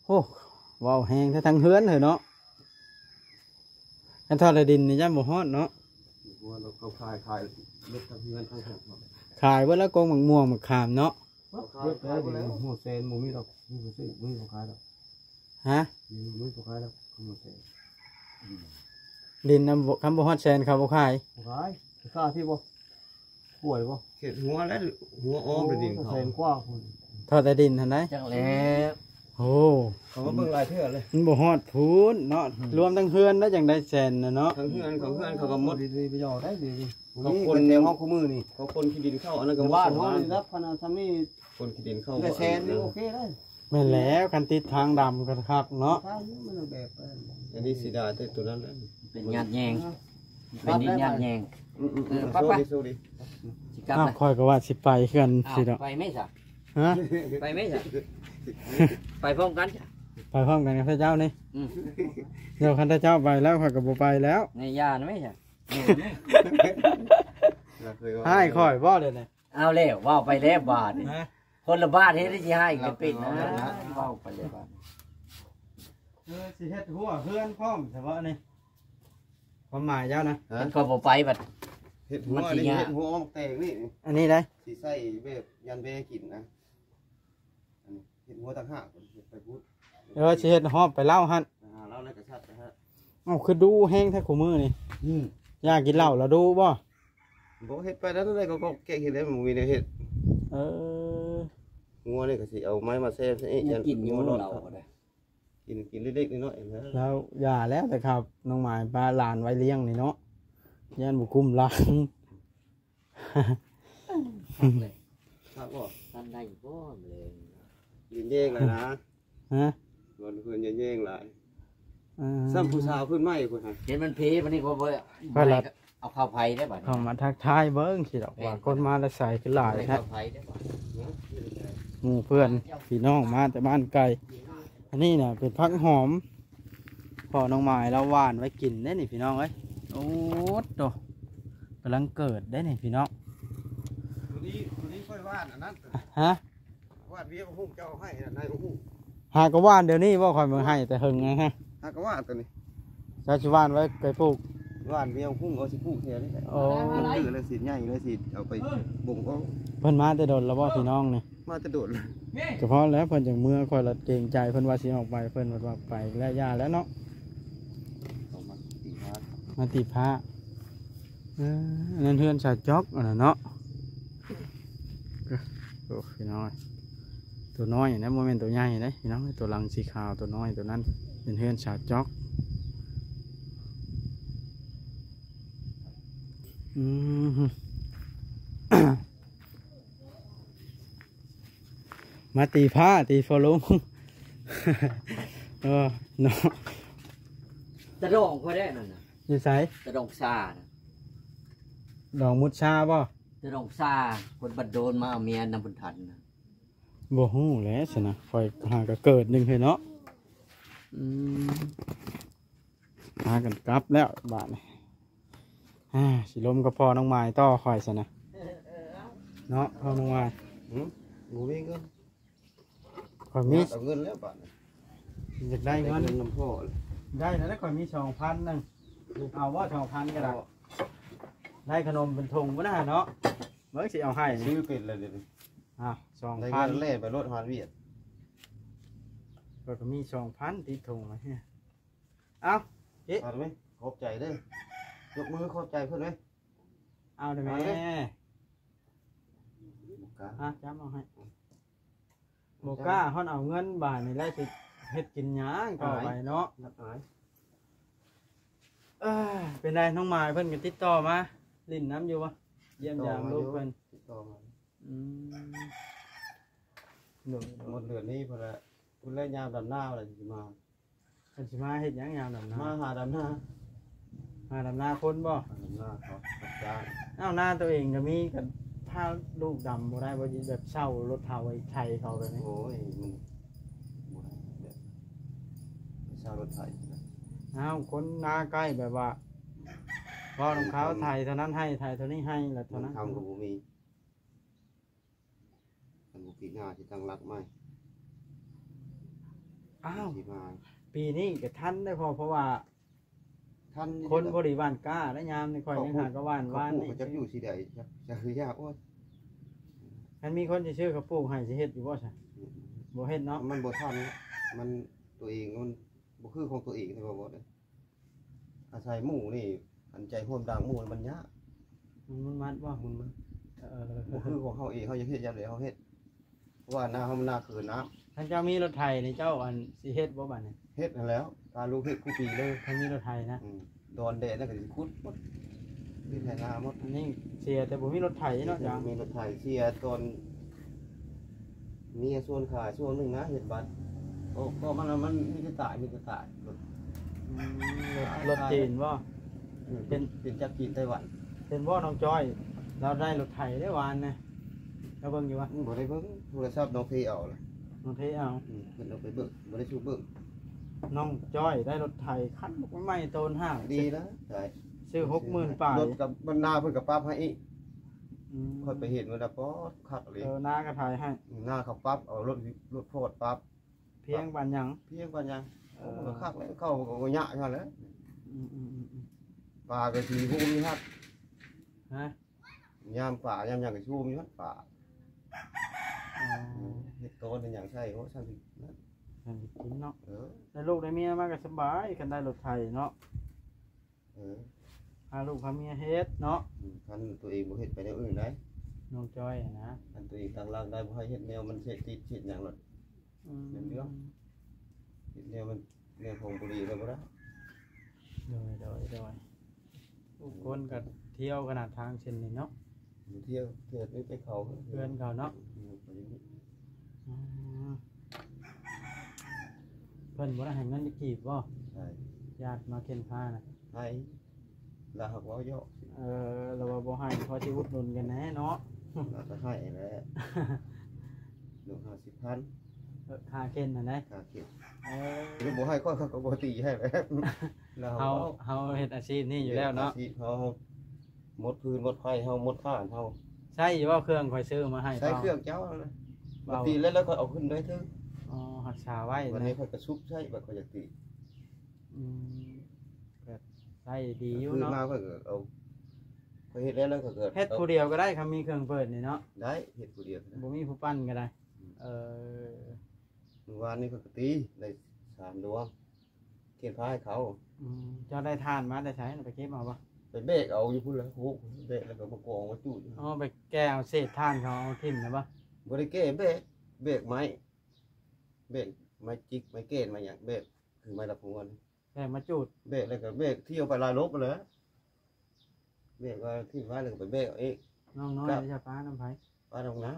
ໂອ້ ເວົ້າແຮງແທ້ ທັງເຮືອນເລີຍເນາະ ຄັນເທົ່າໃດດິນນີ້ຢ້ານບໍ່ຮອດເນາະ ບໍ່ຮອດ ເຂົາຂາຍ ຂາຍເບິດທັງເຮືອນທັງຫອງ ຂາຍເບິດແລ້ວ ກົກໝາກມ່ວງໝາກຂາມເນາະ ເບິດແລ້ວ ຫົວແສນບໍ່ມີດອກ ບໍ່ຊື້ ບໍ່ມີຂາຍດອກ ຮະ ບໍ່ມີຂາຍດອກ ຫົວແສນ ອືມ ດິນນຳ ຄັນບໍ່ຮອດແສນເຂົາບໍ່ຂາຍ ບໍ່ຂາຍ ຄ່າທີ່ບໍ່ ຫ້ວຍບໍ່ ເຂດຫົວແລ້ວ ຫົວອ້ອມໄປດິນເຂົາ ແສນກວ່າພຸ້ນ ເທົ່າແຕ່ດິນຫັ້ນໃດ໋ ຈັກແລ້ວ ໂອ້ ເຂົາມາເບິ່ງຫຼາຍເທື່ອເລີຍ ມັນບໍ່ຮອດພຸ້ນເນາະ ອືມ ລວມທັງເຮືອນແລ້ວຈັ່ງໄດ້ແສນນະເນາະ ທັງເຮືອນ ຂອງເຮືອນເຂົາກໍໝົດ ດີໆ ໄປຢອກໄດ້ດີໆ ຂອງຄົນແຖວເຮົາຄູ່ມື້ນີ້ ຂອງຄົນຂີ້ດິນເຂົ້າ ອັນນັ້ນກໍໝົດ ບ້ານເຮົານີ້ນະ ພະນາຊຳນີ້ ຄົນຂີ້ດິນເຂົ້າ ໄດ້ແສນນີ້ໂອເຄໄດ໋ ແມ່ນແລ້ວ ຄັນຕິດທາງດຳກໍຄັກເນາະ ທາງນີ້ມັນແບບ ອັນນີ້ເສຍດາຍແຕ່ໂຕນັ້ນນະ ເປັນຍາດແຍງ ເປັນດິນຍາດແຍງ ອືມໆ ເອີ ໄປໆ ໂຊກດີ ໂຊກດີ ຊິກັບ ອ້າວ ລະ ຂ້ອຍກໍວ່າຊິໄປຄືກັນ ອ້າວ ຊິດອກ ໄປໄໝຊະ ຮະ ໄປໄໝຊະ ໄປພ້ອມກັນ ໄປພ້ອມກັນກັບເຈົ້ານີ້ ອືມ ດຽວຄັນເຈົ້າໄປແລ້ວ ຂ້ອຍກໍບໍ່ໄປແລ້ວ ໃນຍານໄໝຊະ ຮ້າຍຂ້ອຍບໍ່ດຽວນີ້ ເອົາແລ້ວ ເວົ້າໄປແລ້ວບາດນີ້ ຮະ ຄົນລະບາດເຮັດໃຫ້ຊິຮ້າຍກັນເປັນນະ ເວົ້າໄປແລ້ວບາດນີ້ ເອີ ຊິເຮັດຮົ້ວເຮືອນພ້ອມຊະບໍ່ນີ້ ຄວາມໝາຍເຈົ້ານະ ຮະ ຄັນຂ້ອຍບໍ່ໄປບັດ ເຮັດຮົ້ວ ມັນຊິຍາກ ເຮັດຮົ້ວອອກແຕກນີ້ ອັນນີ້ໄດ໋ ຊິໃສ່ແບບຢ້ານແບ້ກິນນະ ອັນນີ້ເຮັດຮົ້ວຕ່າງຫາກ ເຮັດໄປພຸ້ນ ເອີ ຊິເຮັດຮອບໄປເລົ້າຫັ້ນ ໄປຫາເລົ້າແລ້ວກໍຊັດໄປຫັ້ນ ເອົ້າ ຄືດຸແຮງແທ້ຄູ່ມື້ນີ້ ອືມ ຢາກກິນເຫຼົ້າລະດຸບໍ່? ບໍ່ ເຮັດໄປແລ້ວ ເທົ່າໃດກໍ ກໍແກະເຮັດແລ້ວ ບໍ່ມີແນວເຮັດ ເອີ ງົວນີ້ກໍຊິເອົາໄມ້ມາແຊະໃສ່ ຢາກກິນຢູ່ເຫຼົ້າກໍໄດ້ ກິນ ກິນເລັກໆນ້ອຍໆນະ ແລ້ວຢ່າແລ້ວ ແຕ່ຄັບ ນ້ອງໝາຍປະຫຼານໄວ້ລ້ຽງນີ້ເນາະ ຢ້ານບໍ່ກຸ້ມຫຼັງ ຄັກເລີຍ ຄັກບໍ່? ທັນໄດ້ບໍ່? ເລີຍ ຍິນແຍງແລ້ວນະ ຮະ ເພິ່ນຍິນແຍງຫຼາຍ ເອີ ຊ້ຳຜູ້ສາວຂຶ້ນໃໝ່ພຸ້ນ ເຫັນມັນເພ ບັດນີ້ກໍບໍ່ ບໍ່ໃຫ້ເອົາເຂົ້າໄຜໄດ້ບັດນີ້ ເຂົ້າມາທັກທາຍເບິ່ງຊິດອກວ່າ ແມ່ນ ຄົນມາແຕ່ໃສຄືຫຼາຍແທ້ ເຂົ້າໄຜໄດ້ບັດນີ້ ໝູ່ເພື່ອນພີ່ນ້ອງມາແຕ່ບ້ານໄກ ອັນນີ້ນະເປັນຜັກຫອມ ພໍ່ນ້ອງໝາຍລາວຫວ່ານໄວ້ກິນເດ້ນີ້ພີ່ນ້ອງເອີຍ ໂອ້ໂຕ ກຳລັງເກີດເດ້ນີ້ພີ່ນ້ອງ ມື້ນີ້ ມື້ນີ້ຂ້ອຍຫວ່ານອັນນັ້ນ ຮະ ຫວ່ານເວຍບັກຫຸ່ງເຈົ້າໃຫ້ນາຍບັກຫຸ່ງ ຫາກໍຫວ່ານດຽວນີ້ບໍ່ ຂ້ອຍມາໃຫ້ແຕ່ເຫິງນະ ຫາກໍຫວ່ານຕົວນີ້ ເຈົ້າຊິຫວ່ານໄວ້ໄປປູກ ຫວ່ານເວຍບັກຫຸ່ງເຂົາຊິປູກແຖວນີ້ແຫຼະ ໂອ້ ມັນເກີດແລ້ວຊິໃຫຍ່ແລ້ວຊິເອົາໄປບົ່ງອອກ ເພິ່ນມາແຕ່ດົນແລ້ວບໍ່ພີ່ນ້ອງນີ້? ມາແຕ່ດົນ ສະເພາະແລ້ວເພິ່ນຈັ່ງເມືອ ຂ້ອຍລະເກງໃຈ ເພິ່ນວ່າຊິອອກໄປ ເພິ່ນວ່າໄປແລ້ວ ຢ່າແລ້ວເນາະ ເຂົາມາຕີພ້າ ມາຕີພ້າ ເອີ ອັນນັ້ນເຮືອນສາວຈອກອັນນັ້ນເນາະ ໂອ້ ພີ່ນ້ອງ ຕົວນ້ອຍນະ ບໍ່ແມ່ນຕົວໃຫຍ່ເດ້ພີ່ນ້ອງ. ຕົວຫຼັງສີຂາວ ຕົວນ້ອຍຕົວນັ້ນ ເປັນເຮືອນສາວຈອກ. ອືມ ມາຕີພ້າ ຕີພໍ່ລຸງ ເອີ ເນາະ. ຕາດອງຂ້ອຍແດ່ນັ້ນນະ. ຢູ່ໃສ? ຕາດອງຊານະ. ດອງມຸດຊາບໍ່? ຕາດອງຊາ ຄົນບັນໂດນມາເອົາເມຍນຳບຸນທັນນະ. ບໍ່ຮູ້ແຫຼະຊັ້ນນະ ຂ້ອຍຫາກໍເກີດໜຶ່ງເທື່ອເນາະ. ອືມ ພາກັນກັບແລ້ວບາດນີ້. ອາ ຊິລົມກັບພໍ່ນ້ອງມາຍຕໍ່ຂ້ອຍຊັ້ນນະ ເນາະ ພໍ່ນ້ອງມາຍ. ຫືມ? ບໍ່ມີເງິນ. ຂ້ອຍມີ ເອົາເງິນແລ້ວບາດນີ້. ຢາກໄດ້ເງິນ ໄດ້ເງິນນຳພໍ່. ໄດ້ແລ້ວ ຂ້ອຍມີສອງພັນໜຶ່ງ. ເອົາບໍ່ ສອງພັນກໍໄດ້. ໄດ້ຂະໜົມເປັນຖົງພຸ້ນນະເນາະ. ເບິ່ງຊິເອົາໃຫ້ ຊື້ເປັນແລ້ວດຽວນີ້. ອ້າວ ສອງພັນ ໄດ້ເງິນແລ່ນໄປໂລດ ຫາວຽດ. ຂ້ອຍກໍມີສອງພັນຕິດຖົງໄວ້. ເອົາ ເອະ ເອົາໄດ້ໄໝ? ຂອບໃຈເດີ້. ຍົກມືຂອບໃຈເພິ່ນໄໝ? ເອົາໄດ້ແມ່. ບໍ່ກ້າ. ຮະ ຈັບເອົາໃຫ້. ບໍ່ກ້າ ຮອດເອົາເງິນບາດນີ້ແລ້ວ ຊິເຮັດກິນຫຍັງຕໍ່ໄປເນາະ. ອາຍ. ເອີ ເປັນໃດ ນ້ອງໝາຍເພິ່ນກໍຕິດຕໍ່ມາຫຼິ້ນນຳຢູ່ບໍ່? ຢ້ຽມຢາມລູກເພິ່ນ. ຕິດຕໍ່ມາ. ອືມ ໂດຍໆ. ໝົດເດືອນນີ້ພຸ້ນລະ ພຸ້ນແຫຼະ ຍາມດຳນາແລ້ວຊິມາ. ເພິ່ນຊິມາເຮັດຫຍັງຍາມດຳນາ? ມາຫາດຳນາ. ຫາດຳນາຄົນບໍ່? ຫາດຳນາເຂົາຮັບຈ້າງ. ອ້າວ ນາຕົວເອງກໍມີ ກໍພາລູກດຳບໍ່ໄດ້ບໍ່? ແບບເຊົ່າລົດເຖົ້າໄວ້ໄຖເຂົາແບບນີ້. ໂອ້ຍ ມັນບໍ່ໄດ້ ແບບໄປເຊົ່າລົດໄຖ. ອ້າວ ຄົນນາໃກ້ ແບບວ່າເວົ້ານຳເຂົາ ໄຖເທົ່ານັ້ນໃຫ້ ໄຖເທົ່ານີ້ໃຫ້ ແລ້ວເທົ່ານັ້ນ. ເງິນຄຳກໍບໍ່ມີ. ຄັນບໍ່ປີໜ້າຊິຕັ້ງຫຼັກໃໝ່. ອ້າວ ຊິມາ ປີນີ້ກໍທັນໄດ໋ພໍ່ ເພາະວ່າ ທັນຢູ່ ຄົນບໍ່ໄດ້ຫວ່ານກ້າແລ້ວ. ຍາມນີ້ຂ້ອຍຍັງຫາກໍຫວ່ານ ເຂົາປູກ ຫວ່ານນີ້ ເຂົາຈັກຢູ່ຊິໃດ ຈັກ ຈັກຄືຢາກ. ໂອ້ຍ ຄັນມີຄົນຊິຊື້ເຂົ້າປູກໃຫ້ ຊິເຮັດຢູ່ບໍ່ຊະ? ອືມ ບໍ່ເຮັດເນາະ. ມັນບໍ່ທັນ ມັນ ຕົວເອງມັນບໍ່ຄືຂອງຕົວເອງ ແຕ່ວ່າບໍ່ໄດ້ ອາໄສໝູ່ນີ້ ອັນໃຈຮ່ວມດາງໝູ່ມັນຍາກ. ມັນ ມັນມັດບໍ່? ມັນມັດ. ເອີ ບໍ່ຄືຂອງເຮົາເອງ ເຮົາຢາກເຮັດຍາມໃດເຮົາເຮັດ ເພາະວ່ານາເຮົາມັນນາເຂື່ອນນ້ຳ. ຄັນເຈົ້າມີລົດໄຖນີ້ ເຈົ້າ ອັນ ຊິເຮັດບໍ່ບາດນີ້? ເຮັດຫັ້ນແຫຼ້ວ ພາລູກເຮັດຄູ່ປີເລີຍ. ຄັນມີລົດໄຖນະ? ອືມ ດອນແດດນັ້ນກໍຊິຂຸດໝົດ ເປັນໄຖນາໝົດ. ອັນນີ້ເສຍແຕ່ບໍ່ມີລົດໄຖເນາະ. ເສຍແຕ່ບໍ່ມີລົດໄຖ ເສຍຕອນ ເມຍຊວນຂາຍຊ່ວງໜຶ່ງນະ ເຮັດບັດ ກໍ ກໍມັນ ມັນມີແຕ່ຕາຍ ມີແຕ່ຕາຍລົດ. ອືມ ລົດ ລົດຈີນບໍ່? ອືມ ເປັນ ເປັນຈາກຈີນໄຕ້ຫວັນ. ເຫັນບໍ່ນ້ອງຈ້ອຍ ລາວໄດ້ລົດໄຖເດ້ວານນະ ລາວເບິ່ງຢູ່ວະ? ອືມ ບໍ່ໄດ້ເບິ່ງ ໂທລະສັບນ້ອງເພເອົາລະ ນ້ອງເພເອົາ. ອືມ ເພິ່ນເອົາໄປເບິ່ງ ບໍ່ໄດ້ຊູບເບິ່ງ. ນ້ອງຈ້ອຍໄດ້ລົດໄຖຄັນໃໝ່ໂຕນຫ້າງ ດີນະ ໃຊ່ ຊື້ຫົກໝື່ນປາຍ. ລົດກັບບັນດາເພິ່ນກໍປັບໃຫ້ອີກ. ອືມ ຂ້ອຍໄປເຫັນມັນລະ ປອດ ຄັກເລີຍ. ເອີ ນາກໍໄຖໃຫ້ ນາເຂົາປັບເອົາ ລົດ ລົດຟອດປັບ ພຽງປານຫຍັງ? ພຽງປານຫຍັງ? ເອີ ໂອ້ ມັນກໍຄັກແລ້ວ ເຂົາກໍຍະຫັ້ນແຫຼະ. ອືມໆໆໆ ປາກໍຊິຮູ້ມີຮັກ ຮະ? ຍາມປາຍາມຫຍັງກໍຊິຮູ້ມີຮັກປາ. ອໍ ເຮັດກ້ອນເຮັດຫຍັງໃສ່ ໂອ້ ຊັ້ນ ຊັ້ນກິນເນາະ. ເອີ ໄດ້ລູກໄດ້ເມຍມາກໍສະບາຍ ຄັນໄດ້ລົດໄຖເນາະ. ເອີ ພາລູກພາເມຍເຮັດເນາະ. ອືມ ຄັນຕົວເອງບໍ່ເຮັດໄປແນວອື່ນໄດ໋ ນ້ອງຈ້ອຍນະ. ຄັນຕົວເອງຕັ້ງຫຼັກໄດ້ ບໍ່ໃຫ້ເຮັດແນວມັນເສບຕິດເສບຫຍັງໂລດ. ອືມ ເຮັດແນວມັນ ແນວຂອງບໍ່ດີແລ້ວບໍ່ໄດ້. ໂດຍ ໂດຍ ໂດຍ. ຜູ້ຄົນກໍທ່ຽວຂະໜາດທາງເສັ້ນນີ້ເນາະ. ທ່ຽວ ທ່ຽວໄປເຂົາເຮືອນເຂົາເນາະ. ອືມ ອືມ ເພິ່ນບໍ່ໄດ້ໃຫ້ເງິນຈັກກີບບໍ່? ໃຊ່ ຍາດມາເຂັ່ນພານະ ໃຫ້ ລາວຫາກເວົ້າຢອກ. ເອີ ລາວວ່າບໍ່ໃຫ້ເພາະຊິອຸດໜູນກັນແດ່ເນາະ. ລາວກໍໃຫ້ແຫຼະ ລູກຫ້າສິບພັນ. ເອີ ຄ່າເຂັ່ນຫັ້ນໃດ໋ ຄ່າເຂັ່ນ. ເອີ ຫຼືບໍ່ໃຫ້ຂ້ອຍ ຂ້ອຍກໍບໍ່ຕີໃຫ້ແຫຼະ. ລາວ ເຮົາ ເຮົາເຮັດອາຊີບນີ້ຢູ່ແລ້ວເນາະ. ອາຊີບເຮົາ ເຮົາ ໝົດຟືນໝົດໄຟເຮົາ ໝົດຖ່ານເຮົາ. ໃຊ້ຢູ່ບໍ່ເຄື່ອງຂ້ອຍຊື້ມາໃຫ້? ໃຊ້ເຄື່ອງເຈົ້ານັ້ນແຫຼະ. ບໍ່ ມາຕີແລ້ວ ແລ້ວຂ້ອຍເອົາຂຶ້ນໄວ້ເທິງ. ອໍ ຮັກສາໄວ້. ບັດນີ້ຂ້ອຍກະຊຸກໃຊ້ ບັດຂ້ອຍຢາກຕີ. ອືມ ກໍໃຊ້ດີຢູ່ເນາະ. ຄືມາຂ້ອຍກໍເອົາ ຂ້ອຍເຮັດແລ້ວ ແລ້ວຂ້ອຍກໍເຮັດຜູ້ດຽວກໍໄດ້ ຄັນມີເຄື່ອງເປີດນີ້ເນາະ. ໄດ້ ເຮັດຜູ້ດຽວກໍໄດ້ ບໍ່ມີຜູ້ປັ່ນກໍໄດ້. ອືມ ເອີ ມື້ວານນີ້ຂ້ອຍກໍຕີໄດ້ສາມດວງ. ເຂດພາໃຫ້ເຂົາ. ອືມ ເຈົ້າໄດ້ຖ່ານມາແຕ່ໃສ? ໄປເກັບເອົາບໍ່? ໄປແບກເອົາຢູ່ພຸ້ນແຫຼະ ໂຄກ ແບກແລ້ວກໍມາກອງມາຈູດ. ອໍ ໄປແກ່ເອົາເສດຖ່ານເຂົາເອົາຖິ້ມນະບໍ່? ບໍ່ໄດ້ແກ່ ແບກ ແບກໄມ້. ແບກໄມ້ຈິກ ໄມ້ແກ່ນ ໄມ້ຫຍັງ ແບກ ຄືໄມ້ລຳພະງວນ ແບກມາຈູດ ແບກແລ້ວກໍແບກທ່ຽວໄປຫຼາຍລົບຫັ້ນແຫຼະ ແບກວ່າຖິ້ມໄວ້ແລ້ວກໍໄປແບກເອົາເອງ ນ້ອງນ້ອຍ ເຈົ້າປານຳໃຜ? ປານ້ອງນ້ຳ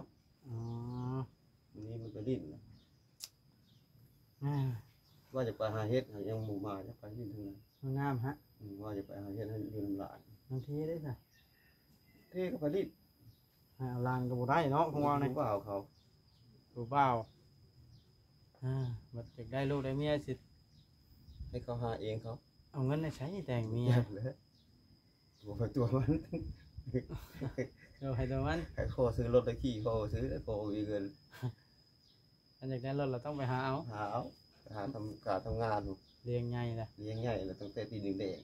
ອໍ ນີ້ມັນໄປຫຼິ້ນນະ ອ່າ ວ່າຈະໄປຫາເຫັດ ຍັງບໍ່ມາ ຈະໄປຫຼິ້ນທາງນັ້ນ ນ້ອງນ້ຳຮະ ອືມ ວ່າຈະໄປຫາເຫັດໃຫ້ຢູ່ນຳຫຼານ ນ້ອງເທເດ້ຊະ? ເທກໍໄປຫຼິ້ນ ໃຫ້ເອົາຫຼານກໍບໍ່ໄດ້ເນາະ ພວກເຮົານີ້ ຜູ້ບ່າວເຂົາ ຜູ້ບ່າວ ອ່າ ບັດຢາກໄດ້ລູກໄດ້ເມຍຊິ ໃຫ້ເຂົາຫາເອງເຂົາ ເອົາເງິນໃນໃສແຕ່ງເມຍ? ບໍ່ໄປຕົວະມັນ ບໍ່ໄປຕົວະມັນ ໃຫ້ພໍ່ຊື້ລົດໄດ້ຂີ່ ພໍ່ຊື້ ພໍ່ບໍ່ມີເງິນ ຄັນຢາກໄດ້ລົດລະຕ້ອງໄປຫາເອົາ ຫາເອົາ ໄປຫາທຳ ການທຳງານ ລ້ຽງໃຫຍ່ລະ ລ້ຽງໃຫຍ່ລະ ຕັ້ງແຕ່ຕີນແດງ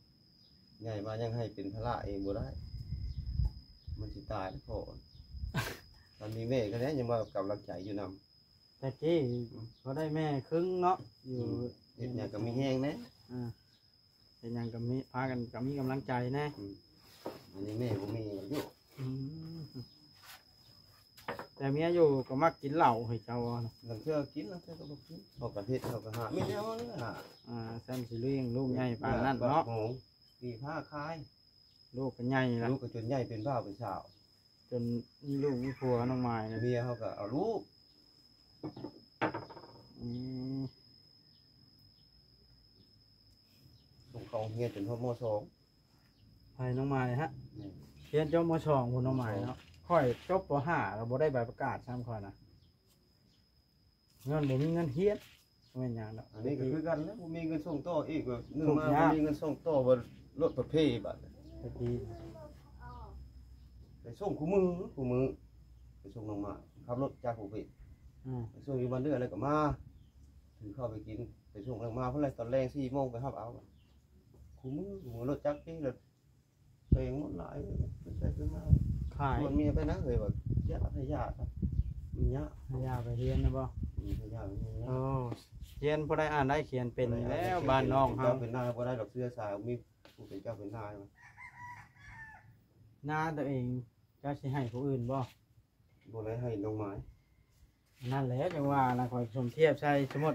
ໆ ໃຫຍ່ມາຍັງໃຫ້ເປັນພາລະເອງບໍ່ໄດ້ ມັນຊິຕາຍແລ້ວພໍ່ ຄັນມີແມ່ກໍແນ່ ຍັງວ່າກຳລັງໃຈຢູ່ນຳ ແຕ່ກີ້ ອືມ ພໍໄດ້ແມ່ຄຶງເນາະ ຢູ່ ອືມ ເຮັດຫຍັງກໍມີແຮງແດ່ ອ່າ ເຮັດຫຍັງກໍມີ ພາກັນກໍມີກຳລັງໃຈແດ່ ອືມ ອັນນີ້ແມ່ບໍ່ມີຢູ່ ອືມ ແຕ່ເມຍຢູ່ກໍມັກກິນເຫຼົ້າໃຫ້ເຈົ້າເນາະ ລາງເທື່ອກິນ ລາງເທື່ອກໍບໍ່ກິນ ເຮົາກໍເຮັດ ເຮົາກໍຫາ ມີແນວນັ້ນແຫຼະ ອ່າ ຊັ້ນຊິລ້ຽງລູກໃຫຍ່ປານນັ້ນເນາະ ໂອ້ ມີຜ້າຂາຍ ລູກກໍໃຫຍ່ລະ ລູກກໍຈົນໃຫຍ່ເປັນບ່າວເປັນສາວ ຈົນມີລູກມີຜົວ ນ້ອງໝາຍນະ ເມຍເຮົາກໍເອົາລູກ ອືມ ສົ່ງເຂົ້າໂຮງຮຽນຈົນຮອດ ມໍສອງ ໃຜ ນ້ອງໝາຍຮະ? ແມ່ນ ຮຽນຈົບ ມໍສອງ ພຸ້ນ ນ້ອງໝາຍເນາະ ຂ້ອຍຈົບ ປໍຫ້າ ແລ້ວບໍ່ໄດ້ໃບປະກາດຊ້ຳຂ້ອຍນະ ຍ້ອນບໍ່ມີເງິນຮຽນ ບໍ່ແມ່ນຫຍັງດອກ ອັນນີ້ກໍຄືກັນແຫຼະ ບໍ່ມີເງິນສົ່ງຕໍ່ອີກ ໜຶ່ງມາ ບໍ່ມີເງິນສົ່ງຕໍ່ ບໍ່ ລົດປະເພບາດ ຕະກີ້ ໄປສົ່ງຄູ່ມື້ ຄູ່ມື້ ໄປສົ່ງນ້ອງໝາຍ ຂັບລົດຈັກບໍ່ເປັນ ອືມ ໄປສົ່ງຢູ່ບ້ານເດືອ ແລ້ວກໍມາ ຖືເຂົ້າໄປກິນ ໄປສົ່ງແລ້ວມາ ພຸ້ນແຫຼະ ຕອນແລງ ສີ່ໂມງ ໄປຮັບເອົາ ຄູ່ມື້ ຄູ່ມື້ ລົດຈັກເອງ ແພງໝົດຫຼາຍ ໄປໃຊ້ໄປມາ ຂາຍ ຊວນເມຍໄປນະເອີຍ ວ່າຢາກໃຫ້ຢາກ ມັນຍາກ ໃຫ້ຢາກໄປຮຽນນະບໍ່? ອືມ ໃຫ້ຢາກໄປຮຽນນະ ໂອ້ ຮຽນພໍໄດ້ອ່ານໄດ້ຂຽນເປັນແລ້ວ ບ້ານນອກເຮົາ ເປັນນາຍບໍ່ໄດ້ດອກ ເຊື້ອສາຍ ມີຜູ້ເປັນເຈົ້າເປັນນາຍ ນາຕົວເອງ ເຈົ້າຊິໃຫ້ຜູ້ອື່ນບໍ່? ບໍ່ໄດ້ໃຫ້ນ້ອງໝາຍ ນັ້ນແຫຼະ ຈັ່ງວ່ານະ ຂ້ອຍສົມທຽບໃສ່ ສົມມຸດ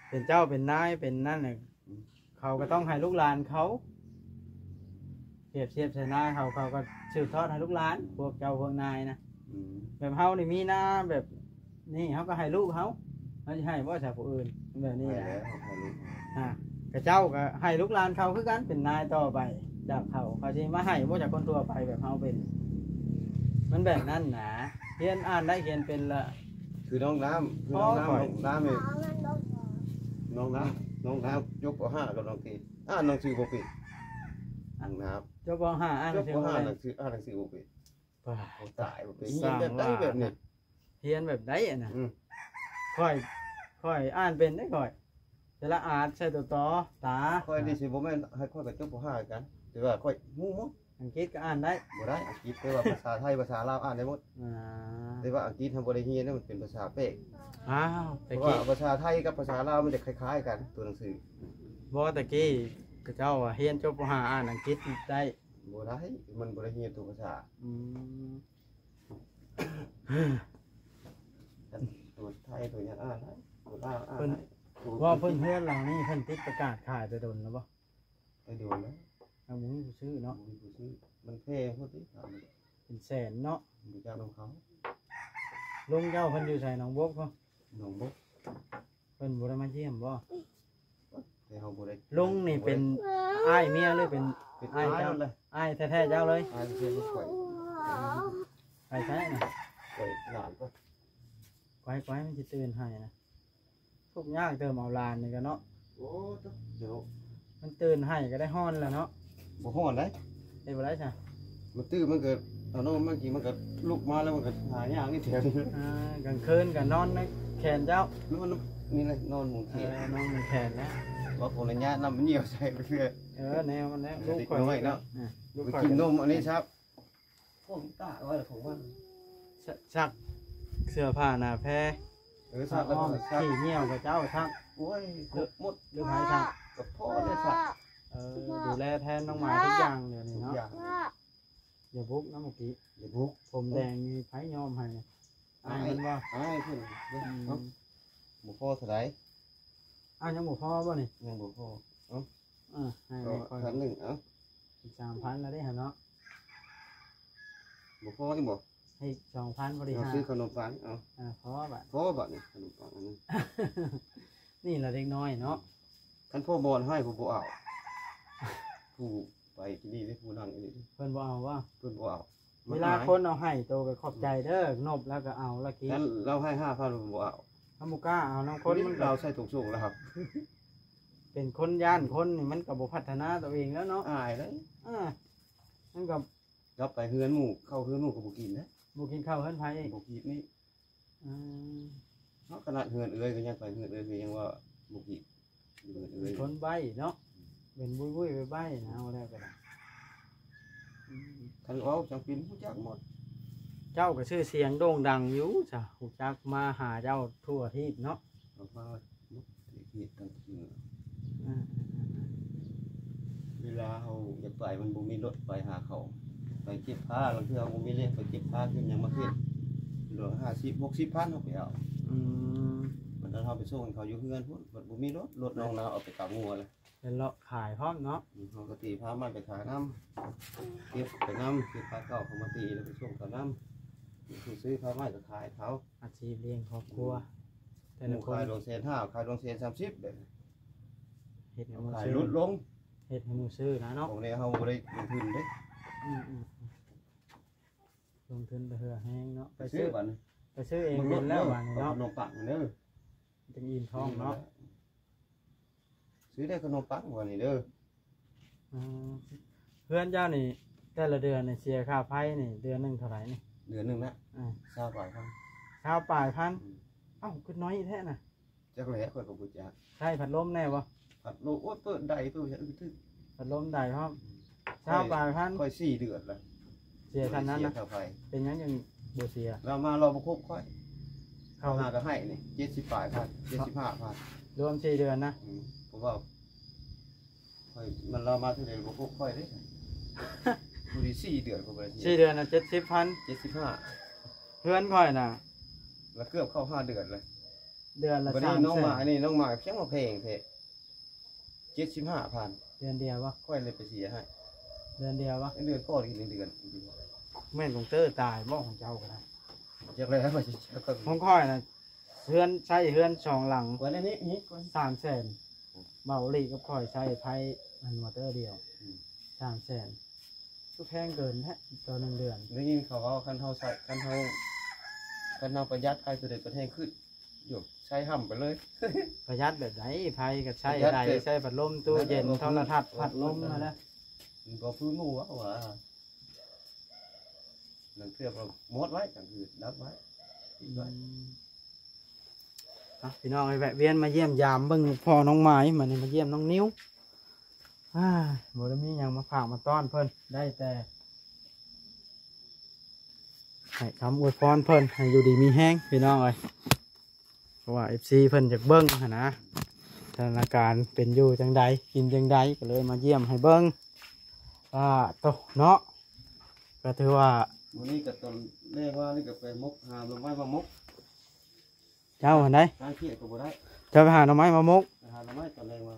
ເປັນເຈົ້າເປັນນາຍ ເປັນນັ້ນນະ ອືມ ເຂົາກໍຕ້ອງໃຫ້ລູກຫຼານເຂົາ ທຽບ ທຽບໃສ່ນາເຂົາ ເຂົາກໍສືບທອດໃຫ້ລູກຫຼານ ພວກເຈົ້າພວກນາຍນະ ອືມ ແບບເຮົານີ້ມີນາແບບນີ້ ເຮົາກໍໃຫ້ລູກເຮົາ ເຮົາຊິໃຫ້ບໍ່ຊະຜູ້ອື່ນ ແບບນີ້ນະ ໃຫ້ແລ້ວ ໃຫ້ລູກ ຮະ ຂະເຈົ້າກໍໃຫ້ລູກຫຼານເຂົາຄືກັນ ເປັນນາຍຕໍ່ໄປຈາກເຂົາ ເຂົາຊິມາໃຫ້ບໍ່ຈາກຄົນທົ່ວໄປແບບເຮົາເປັນ ມັນແບບນັ້ນນະ ຮຽນອ່ານໄດ້ຂຽນເປັນລະ ຄືນ້ອງນ້ຳ ຄືນ້ອງນ້ຳ ນ້ອງນ້ຳນີ້ ນ້ອງນ້ຳ ນ້ອງນ້ຳຈົບ ປໍຫ້າ ກັບນ້ອງເກດ ອ່ານໜັງສືບໍ່ເປັນ ນ້ອງນ້ຳ ຈົບ ປໍຫ້າ ອ່ານໜັງສືບໍ່ເປັນ ຈົບ ປໍຫ້າ ອ່ານໜັງສື ອ່ານໜັງສືບໍ່ເປັນ ປາດ ໂອ້ ຕາຍ ບໍ່ເປັນ ຮຽນແບບໃດແບບນີ້ ຮຽນແບບໃດຫັ້ນນະ ອືມ ຂ້ອຍ ຂ້ອຍອ່ານເປັນເດ້ຂ້ອຍ ສະຫຼະອາດ ໃສ່ຕົວຕໍ ຕາ ຂ້ອຍນີ້ຊິບໍ່ແມ່ນໃຫ້ຂ້ອຍກໍຈົບ ປໍຫ້າ ຄືກັນ ແຕ່ວ່າຂ້ອຍຮູ້ໝົດ ອັງກິດກໍອ່ານໄດ້ ບໍ່ໄດ້ ອັງກິດ ແຕ່ວ່າພາສາໄທ ພາສາລາວອ່ານໄດ້ໝົດ ອ່າ ແຕ່ວ່າອັງກິດຫັ້ນບໍ່ໄດ້ຮຽນເດ້ ມັນເປັນພາສາແປກ ອ້າວ ແຕ່ ເພາະວ່າ ກີ້ ພາສາໄທກັບພາສາລາວມັນຈະຄ້າຍໆກັນ ຕົວໜັງສື ບໍ່ ແຕ່ກີ້ເຂົາເຈົ້າວ່າຮຽນຈົບ ປໍຫ້າ ອ່ານອັງກິດໄດ້ ບໍ່ໄດ້ ມັນບໍ່ໄດ້ຮຽນຕົວພາສາ ອືມ ຕົວໄທຕົວຫຍັງອ່ານໄດ້ ຕົວລາວອ່ານໄດ້ ເພິ່ນ ຕົວ ວ່າເພິ່ນເຮືອນຫຼັງນີ້ເພິ່ນຕິດປະກາດຂາຍແຕ່ດົນແລ້ວບໍ່? ແຕ່ດົນແລ້ວ ຍັງບໍ່ມີຜູ້ຊື້ເນາະ ບໍ່ມີຜູ້ຊື້ ມັນແພງໂພດຕິ ເປັນແສນເນາະ ບໍ່ຈັກນຳເຂົາ ລຸງເຈົ້າເພິ່ນຢູ່ໃສ? ໜອງບົກບໍ? ໜອງບົກ ເພິ່ນບໍ່ໄດ້ມາຢ້ຽມບໍ່? ແຕ່ເຮົາບໍ່ໄດ້ ລຸງນີ້ເປັນ ບໍ່ໄດ້ ອ້າຍເມຍ ຫຼືເປັນ ເປັນອ້າຍເຈົ້າ? ອ້າຍແທ້ໆເຈົ້າເລີຍ ອ້າຍແທ້ໆຂ້ອຍ ໄປໃສນະ? ໄປຫຼານກໍ ໄກວໆ ມັນຊິຕື່ນໃຫ້ນະ ທຸກຍາກເຕີມເອົາຫຼານນີ້ກໍເນາະ ໂອ້ ເຈົ້າ ມັນຕື່ນໃຫ້ກໍໄດ້ຮ້ອນແລ້ວເນາະ ບໍ່ຮ້ອນໃດ ເຮັດບໍ່ໄດ້ຊະ ມັນຕື່ນ ມັນກໍ ຕອນນອນມັນກິນ ມັນກໍລຸກມາແລ້ວ ມັນກໍຫາຍາກນີ້ແຖວນີ້ ອ່າ ກາງຄືນກໍນອນໃນແຂນເຈົ້າ ນອນ ນີ້ແຫຼະ ນອນມຸງແຂນ ເອີ ນອນມຸງແຂນນະ ວ່າຄົນລະຍະນ້ຳມັນຍ່ຽວໃສ່ເທື່ອ ເອີ ແນວມັນແຫຼະ ເອີ ລູກຂ້ອຍ ເດັກນ້ອຍເນາະ ອ່າ ລູກຂ້ອຍ ກິນນົມອັນນີ້ຊະ ພວກຕາໄວ້ຂອງມັນ ຊະ ຊັກເສື້ອຜ້າໜ້າແພ ເອີ ຊັກແລ້ວກໍຊັກ ຂີ້ເຫຍື້ອກໍເຈົ້າຊັກ ໂອ້ຍ ຄົບໝົດ ຫຼືໃຜຊັກ ກໍພໍ່ແຫຼະຊັກ ເອີ ດູແລແທນນ້ອງໝາຍທຸກຢ່າງດຽວນີ້ເນາະ ທຸກຢ່າງ ຢ່າບຸກນະ ເມື່ອກີ້ ຢ່າບຸກ ຜົມແດງນີ້ໃຜຍ້ອມໃຫ້? ອ້າຍມັນບໍ່? ອ້າຍເພິ່ນ ອືມ ເນາະ ອືມ ບໍ່ພໍເທົ່າໃດ. ອ້າວ ຍັງບໍ່ພໍບໍ່ນີ້? ຍັງບໍ່ພໍ. ເອົ້າ ເອີ ໃຫ້ ຂໍ ແມ່ຂ້ອຍ ພັນໜຶ່ງ. ເອົ້າ ອີກສາມພັນແລ້ວເດ້ຫັ້ນເນາະ. ບໍ່ພໍອີກບໍ່? ໃຫ້ອີກສອງພັນພໍດີ. ເອົາ ຫາ ຊື້ຂະໜົມປັງ. ເອົາ ເອີ ພໍບາດ ພໍບາດນີ້ ຂະໜົມປັງອັນນີ້. ນີ້ລະເດັກນ້ອຍເນາະ. ຄັນພໍ່ບ່ອນໃຫ້ ເພິ່ນບໍ່ເອົາ ຜູ້ໄປທີ່ນີ້ເດ້ ຜູ້ນັ້ນນີ້ເດ້ ເພິ່ນບໍ່ເອົາບໍ່? ເພິ່ນບໍ່ເອົາ. ເວລາຄົນເອົາໃຫ້ໂຕກໍຂອບໃຈເດີ ນົບແລ້ວກໍເອົາລະກິນ. ຄັນລາວໃຫ້ຫ້າພັນ ເພິ່ນບໍ່ເອົາ. ເຮົາບໍ່ກ້າເອົານຳຄົນ ມັນລາວໃສ່ຖົງໂສ້ງແລ້ວ ເປັນຄົນຢ້ານຄົນນີ້ ມັນກໍບໍ່ພັດທະນາຕົວເອງແລ້ວເນາະ. ອາຍເດ້. ເອີ ມັນກໍກັບໄປເຮືອນໝູ່ ເຂົ້າເຮືອນໝູ່ກໍບໍ່ກິນນະ. ບໍ່ກິນເຂົ້າເຮືອນໃຜອີກ. ບໍ່ກິນນີ້. ອືມ ເນາະ ຂະໜາດເຮືອນເອື້ອຍກໍຍັງໄປ ເຮືອນເອື້ອຍກໍຍັງວ່າບໍ່ກິນ ຢູ່ເຮືອນເອື້ອຍ. ເປັນຄົນໄວເນາະ. ອືມ ເປັນວຸ້ຍໆໄວໆນະ ເວົ້າແລ້ວກໍໄດ້. ອືມ ຄັນເວົ້າຈັ່ງເປັນ ຮູ້ຈັກໝົດ. ເຈົ້າກໍຊື່ສຽງໂດ່ງດັງຢູ່ຊະ ຮູ້ຈັກ ມາຫາເຈົ້າທົ່ວທີບເນາະ. ເອົາມາ ເຮັດການກິນ. ອືມ ເວລາເຮົາຢາກໄປ ມັນບໍ່ມີລົດໄປຫາເຂົາ ໄປເກັບຜ້າ ລາງເທື່ອບໍ່ມີແຮງໄປເກັບຜ້າ ເກັບຫຍັງມາເຮັດ ລະຫ້າສິບ ຫົກສິບພັນ ເຮົາໄປເອົາ. ອືມ ບັດນັ້ນເຮົາໄປສົ່ງໃຫ້ເຂົາຢູ່ເຮືອນພຸ້ນ ບັດບໍ່ມີລົດ ລົດນ້ອງນາວເອົາໄປກັບງົວແລ້ວ ເປັນເລາະຂາຍພ້ອມເນາະ. ອືມ ເຮົາກໍຕີຜ້າໄມ້ໄປຂາຍນຳ ເກັບໄປນຳ ເກັບຜ້າເກົ່າເຂົາມາຕີ ແລ້ວໄປສົ່ງເຂົານຳ. ຜູ້ຊື້ຜ້າໄມ້ກໍຂາຍເຂົາ. ອາຊີບລ້ຽງຄອບຄົວ ອືມ ແຕ່ລະຄົນ ຂາຍດວງແສນຫ້າ ຂາຍດວງແສນສາມສິບ ແບບ ເຮັດໃຫ້ໝູ່ ຂາຍຫຼຸດລົງ ເຮັດໃຫ້ໝູ່ຊື້ນະເນາະ. ຂອງແນວເຮົາບໍ່ໄດ້ລົງທຶນເດ້. ອືມໆ ລົງທຶນໄປເຫື່ອແຮງເນາະ. ໄປຊື້ ໄປຊື້ບາດນີ້ ໄປຊື້ເອງເປັນແລ້ວບາດນີ້ເນາະ. ເອົາຂະໜົມປັງເດີ ຈັ່ງອີ່ມທ້ອງເນາະ. ຊື້ໄດ້ຂະໜົມປັງບາດນີ້ເດີ. ອືມ ເຮືອນເຈົ້ານີ້ ແຕ່ລະເດືອນນີ້ເສຍຄ່າໄຟນີ້ ເດືອນໜຶ່ງເທົ່າໃດນີ້? ເດືອນໜຶ່ງນະ ອາ ຊາວປາຍພັນ. ຊາວປາຍພັນ. ອືມ ເອົ້າ ຄືນ້ອຍແທ້ນະ. ຈັກແຫຼະ ຂ້ອຍກໍບໍ່ຈັກ. ໃຊ້ພັດລົມແດ່ບໍ່? ພັດລົມ ໂອ້ຍ ເປີດໄດ ເປີດຫຍັງ ອື ຖືກ ພັດລົມໄດພ້ອມ. ອືມ ຊາວປາຍພັນ. ຂ້ອຍສີ່ເດືອນລະ ເສຍສ່ຳນັ້ນນະ. ເສຍຄ່າໄຟ. ເປັນຫຍັງຈັ່ງບໍ່ເສຍ? ລາວມາລາວບໍ່ຄົບຂ້ອຍ. ເຂົາຫາກໍໃຫ້ນີ້ ເຈັດສິບປາຍພັນ ເຈັດສິບຫ້າພັນ ລວມສີ່ເດືອນນະ. ອືມ ເພາະວ່າ ຂ້ອຍ ມັນລາວມາເທື່ອໃດບໍ່ຄົບຂ້ອຍເດ້. ຢູ່ນີ້ສີ່ເດືອນ ຂ້ອຍບໍ່ໄດ້ເສຍ. ສີ່ເດືອນນະ ເຈັດສິບພັນ. ເຈັດສິບຫ້າ. ເຮືອນຂ້ອຍນະ ລະເກືອບເຂົ້າຫ້າເດືອນລະ. ເດືອນລະ ບັດນີ້ ສາມແສນ ນ້ອງໝາຍນີ້ ນ້ອງໝາຍພຽງວ່າແພງແທ້ ເຈັດສິບຫ້າພັນ. ເດືອນດຽວບໍ່? ຂ້ອຍເລີຍໄປເສຍໃຫ້. ເດືອນດຽວບໍ່? ເດືອນກ່ອນອີກໜຶ່ງເດືອນ. ແມ່ນລຸງເຕີຕາຍບໍ່ຂອງເຈົ້າກໍໄດ້? ຈັກແລ້ວ ຂ້ອຍຊິຈັກ. ຂອງຂ້ອຍນະ ເຮືອນ ໃຊ້ເຮືອນສອງຫຼັງ ກ່ອນອັນນີ້ ນີ້ກ່ອນ ສາມແສນ. ເບົາຫຼີກັບຂ້ອຍໃຊ້ໄຟອັນມໍເຕີດຽວ ອືມ ສາມແສນ. ຄືແພງເກີນແທ້ຕໍ່ໜຶ່ງເດືອນ. ໄດ້ຍິນເຂົາເວົ້າ ຄັນເຮົາໃຊ້ ຄັນເຮົາ ຄັນເຮົາປະຢັດ ໄຟຕົວໃດຕົວແຮງຂຶ້ນຢູ່ ໃຊ້ຫ້ຳໄປເລີຍ. ປະຢັດແບບໃດ? ໄຟກໍໃຊ້ໄດ້ ປະຢັດແບບ ໃຊ້ພັດລົມ ຕູ້ເຢັນ ນັ້ນແຫຼະ ໂທລະທັດ ພັດລົມຫັ້ນແຫຼະ. ມັນບໍ່ຄືໝູ່ເວົ້າວ່າ ລາງເທື່ອກໍໝົດໄວ້ ກາງຄືນດັບໄວ້ ປິດໄວ້. ອືມ ອ່ະ ພີ່ນ້ອງເອີຍ ແວະວຽນມາຢ້ຽມຢາມເບິ່ງພໍ່ນ້ອງໝາຍ ມານີ້ມາຢ້ຽມນ້ອງນິວ. ອ່າ ບໍ່ໄດ້ມີຫຍັງມາຝາກມາຕ້ອນເພິ່ນ ໄດ້ແຕ່ໃຫ້ຄຳອວຍພອນເພິ່ນ ໃຫ້ຢູ່ດີມີແຮງ ພີ່ນ້ອງເອີຍ. ເພາະວ່າເອັຟຊີເພິ່ນຢາກເບິ່ງຫັ້ນນະ ສະຖານະການເປັນຢູ່ຈັ່ງໃດ ກິນຈັ່ງໃດ ກໍເລີຍມາຢ້ຽມໃຫ້ເບິ່ງ. ອ່າ ໂຕເນາະ ກໍຖືວ່າ ມື້ນີ້ກໍຕອນແລງມານີ້ກໍໄປໝົກ ຫາໜໍ່ໄມ້ມາໝົກ. ເຈົ້າຫັ້ນໃດ? ຫາຂຽດກໍບໍ່ໄດ້. ເຈົ້າໄປຫາໜໍ່ໄມ້ມາໝົກ? ໄປຫາໜໍ່ໄມ້ຕອນແລງມາ.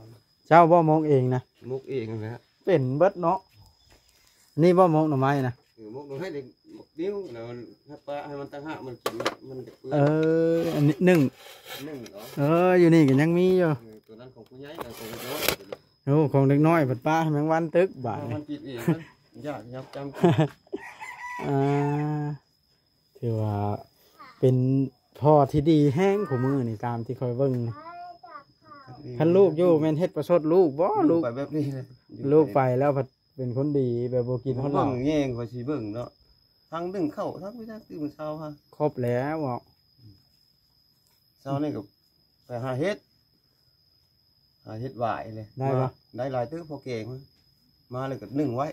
ເຈົ້າບໍ່ໝົກເອງນະ? ໝົກເອງຫັ້ນແຫຼະ. ເປັນເບິດເນາະ. ນີ້ບໍ່ໝົກໜໍ່ໄມ້ນະ? ເອີ ໝົກໜໍ່ໄມ້ເດັກ ໝົກດິ້ວ ແລ້ວມັນ ໃຫ້ປະໃຫ້ມັນຕ່າງຫາກ ມັນກິນ ມັນຈະເປື່ອຍ. ເອີ ອັນນີ້ໜຶ້ງ. ໜຶ້ງເນາະ. ເອີ ຢູ່ນີ້ກໍຍັງມີຢູ່. ເອີ ຕົວນັ້ນຂອງຜູ້ໃຫຍ່ ຂອງເດັກນ້ອຍ. ໂອ້ ຂອງເດັກນ້ອຍ ເພິ່ນປະໃຫ້ແມງວັນຕຶກບາດນີ້. ມັນກິນເອງ ມັນຢາກຫຍັບຈ້ຳ. ອ່າ ຖືວ່າເປັນພໍ່ທີ່ດີແຮງຄູ່ມື້ນີ້ ຕາມທີ່ຂ້ອຍເບິ່ງ. ຄັນລູກຢູ່ແມ່ນເຮັດປະຊົດລູກບໍ່? ລູກໄປແບບນີ້ແຫຼະ. ລູກໄປແລ້ວພັດເປັນຄົນດີ ແບບບໍ່ກິນ ບໍ່ ຄົນເຫຼົ້າ ເບິ່ງແຍງ ຂ້ອຍຊິເບິ່ງເນາະ. ທັງໜຶ້ງເຂົ້າ ທັງໄປທັງຕື່ມເຊົ້າຫາ ຄົບແລ້ວເນາະ. ເຊົ້ານີ້ກໍໄປຫາເຫັດ ຫາເຫັດຫວາຍເລີຍ. ໄດ້ບໍ່? ມາ ໄດ້ຫຼາຍເຕີບ ພໍແກງ ມາແລ້ວກໍໜຶ້ງໄວ້.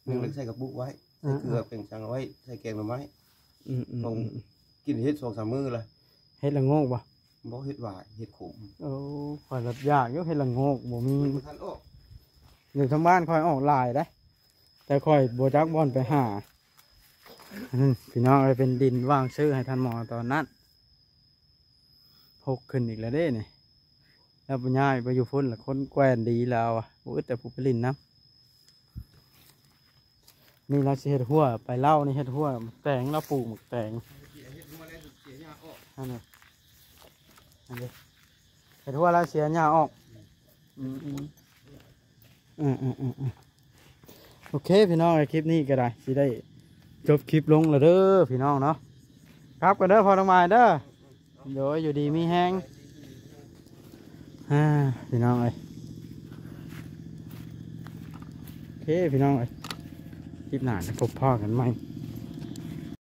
ໜຶ້ງ ອືມ ແລ້ວໃສ່ກະປຸກໄວ້ ໃສ່ເກືອ ອືມ ເປັນສັງເອົາໄວ້ໃສ່ແກງໜໍ່ໄມ້. ອືມໆໆ ຕ້ອງກິນເຫັດສອງສາມມື້ລະ. ເຫັດລະໂງກບໍ່? ບໍ່ ເຫັດຫວາຍ ເຫັດຂົມ. ໂອ້ ຂ້ອຍລະຢາກຢູ່ເຫັດລະໂງກ ບໍ່ມີ ບໍ່ທັນອອກ. ຢູ່ທາງບ້ານຂ້ອຍອອກຫຼາຍເດ້ ແຕ່ຂ້ອຍບໍ່ຈັກບ່ອນໄປຫາ. ອືມ ພີ່ນ້ອງເອີຍ ເປັນດິນວ່າງຊື້ໃຫ້ທ່ານໝໍຕອນນັ້ນ. ເພ ຫົກຂຶ້ນອີກແລ້ວເດ້ນີ້. ລາວບໍ່ຍ້າຍໄປຢູ່ພຸ້ນລະ ຄົນແກວ່ນດີລາວອະ ບໍ່ອຶດແຕ່ຜູ້ໄປຫຼິ້ນນຳ. ນີ້ລາວຊິເຮັດຮົ້ວ ໄປລາວນີ້ເຮັດຮົ້ວໝາກແຕງ ລາວປູກໝາກແຕງ. ອັນນີ້ ອັນນີ້ ເຮັດຮົ້ວແລ້ວເສຍຫຍ້າອອກ. ອືມ ອືມ ອືມ ອືມ ອືມ ໂອເຄພີ່ນ້ອງເອີຍ ຄລິບນີ້ກໍໄດ້ ຊິໄດ້ຈົບຄລິບລົງແລ້ວເດີພີ່ນ້ອງເນາະ. ກັບກັນເດີພໍ່ນ້ອງໝາຍເດີ. ໂດຍ ຢູ່ດີມີແຮງ. ອ່າ ພີ່ນ້ອງເອີຍ ໂອເຄພີ່ນ້ອງເອີຍ ຄລິບໜ້າຈະພົບພໍ້ກັນໃໝ່.